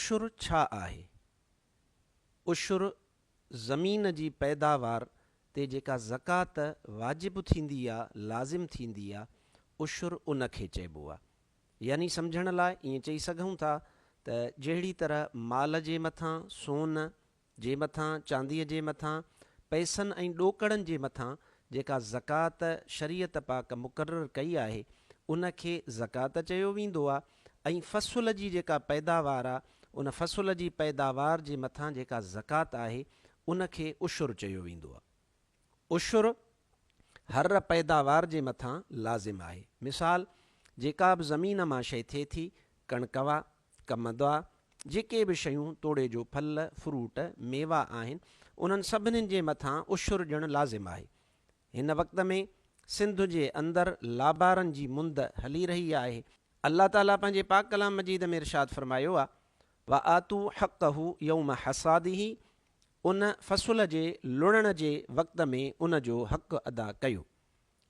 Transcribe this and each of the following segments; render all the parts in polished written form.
عشر ڇا آهي؟ عشر زمين جي پيداوار تي جيڪا زڪوات واجب ٿيندي آ، لازم ٿيندي آ، عشر ان کي چئبو آ. يعني سمجهڻ لاء ائين چئي سگهون ٿا ته جهڙي طرح مال جي مٿان سون، جي مٿان، چانديء جي مٿان، پئسن ۽ ڏوڪڙن جي مٿان جيڪا زڪوات شريعت پاڪ مقرر ڪئي آهي، ان کي زڪوات چيو ويندو آ ۽ فصل جي جيڪا پيداوار آ، ان فصل جي پيداوار جي مٿان جيڪا زڪوات آهي، ان کي عشر چيو ويندو آ. عشر هر پيداوار جي مٿان لازم آهي. مثال، جيڪا به زمين مان شيء ٿئي ٿي، ڪڻڪ وا، ڪمند آ، جيڪي به شيون توڙي جو ڦل، فروٽ، ميوا آهن، انهن سڀنين جي مٿان عشر ڏيڻ لازم آهي. هن وقت ۾ سنڌ جي اندر لابارن جي مند هلي رهي آهي. الله تعاليٰ پنهنجي پاڪ ڪلام مجيد ۾ ارشاد فرمايو آ، وآتوا حقه يوم حصاده ان فصل جي لڻڻ جي وقت ۾ ان جو حق ادا ڪيو.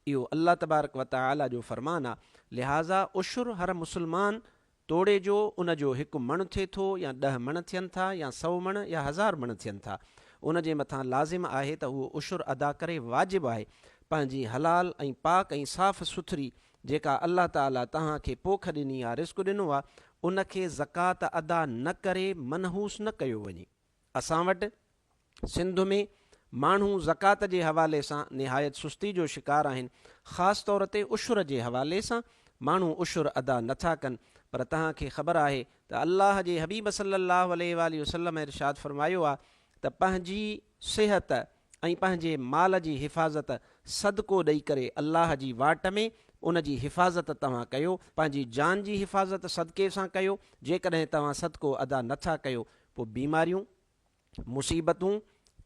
اهو الله تبارڪ و تعاليٰ جو فرمان آ، لهٰذا عشر هر مسلمان توڙي جو ان جو هڪ مڻ ٿئي ٿو يا ڏهه مڻ ٿين ٿا يا سئو مڻ يا هزار مڻ ٿين ٿا ان جي مٿان لازم آهي ته اهو عشر ادا ڪري واجب آهي پنهنجي حلال ۽ پاڪ ۽ صاف سٿري جيڪا الله تعاليٰ توهان کي پوک ڏني آ رزق ڏنو آ ان کي زڪوات ادا نه ڪري منحوس نه ڪيو وڃي. اسان وٽ سنڌ ۾ ماڻهو زڪوات جي حوالي سان نهايت سستي جو شڪار آهن، خاص طور تي عشر جي حوالي سان ماڻهو عشر ادا نه ٿا ڪن پر توهان کي خبر آهي ته الله جي حبيب صلي الله عليه واٰله وسلم ارشاد فرمايو آهي ته پنهنجي صحت ۽ پنهنجي مال جي حفاظت صدقو ڏئي ڪري الله جي واٽ ۾ ان جي حفاظت توهان ڪيو، پنهنجي جان جي حفاظت صدقي سان ڪيو، جيڪڏهن توهان صدقو ادا نه ٿا ڪيو پوء بيماريون، مصيبتون،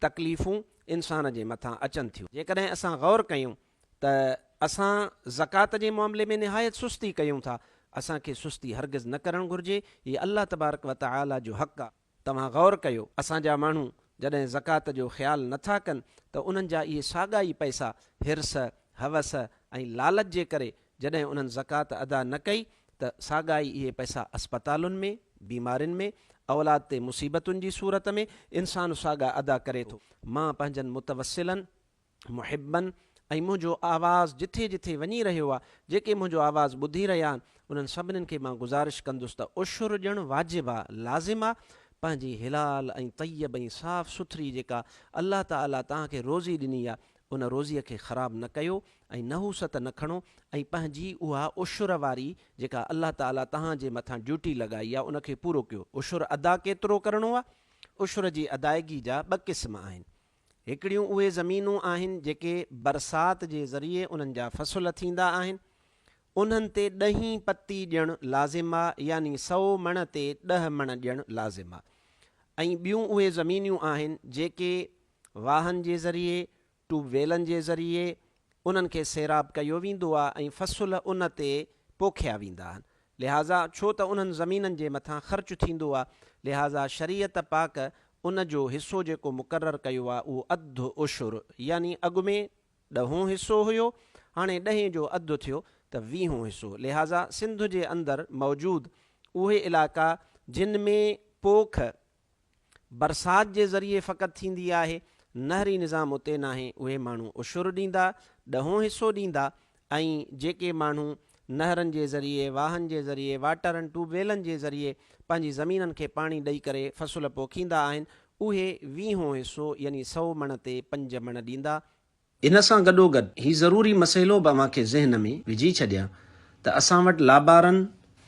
تڪليفون انسان جي مٿان اچن ٿيون. جيڪڏهن اسان غور ڪيون ته اسان زڪوات جي معاملي ۾ نهايت سستي ڪيون ٿا، اسان کي سستي هرگز نه ڪرڻ گهرجي، هي الله تبارڪ و تعاليٰ جو حق آ. توهان غور ڪيو، اسان جا ماڻهو جڏهن زڪوات جو خيال نه ٿا ڪن ته انهن جا اهي ساڳا ئي پئسا حرص، هوس ۽ لالچ جي ڪري جڏهن انهن زڪوات ادا نه ڪئي ته ساڳا ئي اهي پئسا اسپتالن ۾، بيمارين ۾، اولاد تي مصيبتن جي صورت ۾ انسان ساڳا ادا ڪري ٿو. مان پنهنجن متوسلن، محبن ۽ منهنجو آواز جٿي جٿي وڃي رهيو آهي، جيڪي منهنجو آواز ٻڌي رهيا آهن، انهن سڀنين کي مان گذارش ڪندس ته عشر ڏيڻ واجب آهي، لازم آهي، پنهنجي حلال ۽ طيب ۽ صاف سٿري جيڪا الله تعاليٰ توهان کي روزي ڏني آهي، ان روزيء کي خراب نه ڪيو ۽ نحوست نه کڻو ۽ پنهنجي اها عشر واري جيڪا الله تعاليٰ توهان جي مٿان ڊيوٽي لڳائي آهي، ان کي پورو ڪيو. عشر ادا ڪيترو ڪرڻو آهي؟ عشر جي ادائگي جا ٻه قسم آهن. هڪڙيون اهي زمينون آهن جيڪي برسات جي ذريعي انهن جا فصل ٿيندا آهن، انهن تي ڏهين پتي ڏيڻ لازم آ يعني سئو مڻ تي ڏهه مڻ ڏيڻ لازم آ ۽ ٻيون اهي زمينيون آهن جيڪي واهن جي ذريعي، ٽيوب ويلن جي ذريعي انهن کي سيراب ڪيو ويندو آ ۽ فصل ان تي پوکيا ويندا آهن. لهٰذا ڇو ته انهن زمينن جي مٿان خرچ ٿيندو آ، لهٰذا شريعت پاڪ ان جو حصو جيڪو مقرر ڪيو آ اهو اڌ عشر يعني اڳ ۾ ڏهون حصو هيو هاڻي ڏهين جو اڌ ٿيو ته ويهون حصو لهٰذا سنڌ جي اندر موجود اهي علائقا جن ۾ پوک برسات جي ذريعي فقط ٿيندي آهي، نهري نظام اتي ناهي، اهي ماڻهو عشر ڏيندا، ڏهون حصو ڏيندا ۽ جيڪي ماڻهو نهرن جي ذريعي، واهن جي ذريعي، واٽرن، ٽيوب ويلن جي ذريعي پنهنجي زمينن کي پاڻي ڏئي ڪري فصل پوکيندا آهن، اهي ويهون حصو يعني سئو مڻ تي پنج مڻ ڏيندا. ان سان گڏوگڏ هي ضروري مسئلو به اوهان کي ذهن ۾ وجهي ڇڏيان ته اسان وٽ لابارن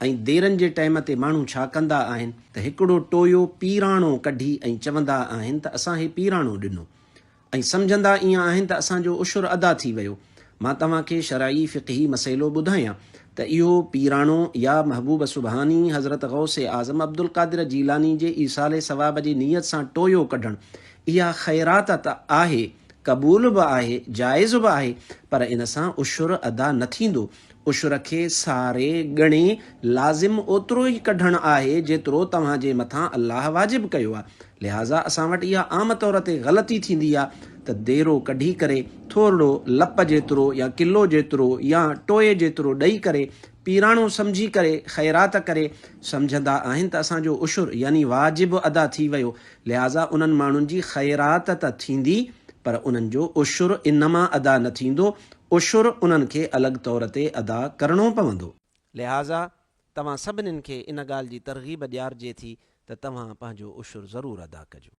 ۽ ديرن جي ٽئم تي ماڻهو ڇا ڪندا آهن ته هڪڙو ٽويو پيراڻو ڪڍي ۽ چوندا آهن ته اسان هي پيراڻو ڏنو ۽ سمجهندا ائين آهن ته اسان جو عشر ادا ٿي ويو مان توهان کي شرعي فقهي مسئلو ٻڌايان ته اهو پيراڻو يا محبوب سبحاني حضرت غوث اعظم عبدالقادر جيلاني جي ايصال ثواب جي نيت سان ٽويو ڪڍڻ اها خيرات ته آهي، قبول به آهي، جائز به آهي، پر ان سان عشر ادا نه ٿيندو. عشر کي ساري، ڳڻي، لازم اوترو ئي ڪڍڻ آهي جيترو توهان جي مٿان الله واجب ڪيو آهي. لهٰذا اسان وٽ اها عام طور تي غلطي ٿيندي آهي ته ديرو ڪڍي ڪري ٿورڙو لپ جيترو يا ڪلو جيترو يا ٽوئي جيترو ڏئي ڪري پيراڻو سمجهي ڪري خيرات ڪري سمجهندا آهن ته اسان جو عشر يعني واجب ادا ٿي ويو، لهٰذا انهن ماڻهن جي خيرات ته ٿيندي پر انهن جو عشر ان مان ادا نه ٿيندو، عشر انهن کي الڳ طور تي ادا ڪرڻو پوندو. لهٰذا توهان سڀنين کي ان ڳالهه جي ترغيب ڏيارجي ٿي ته توهان پنهنجو عشر ضرور ادا ڪجو.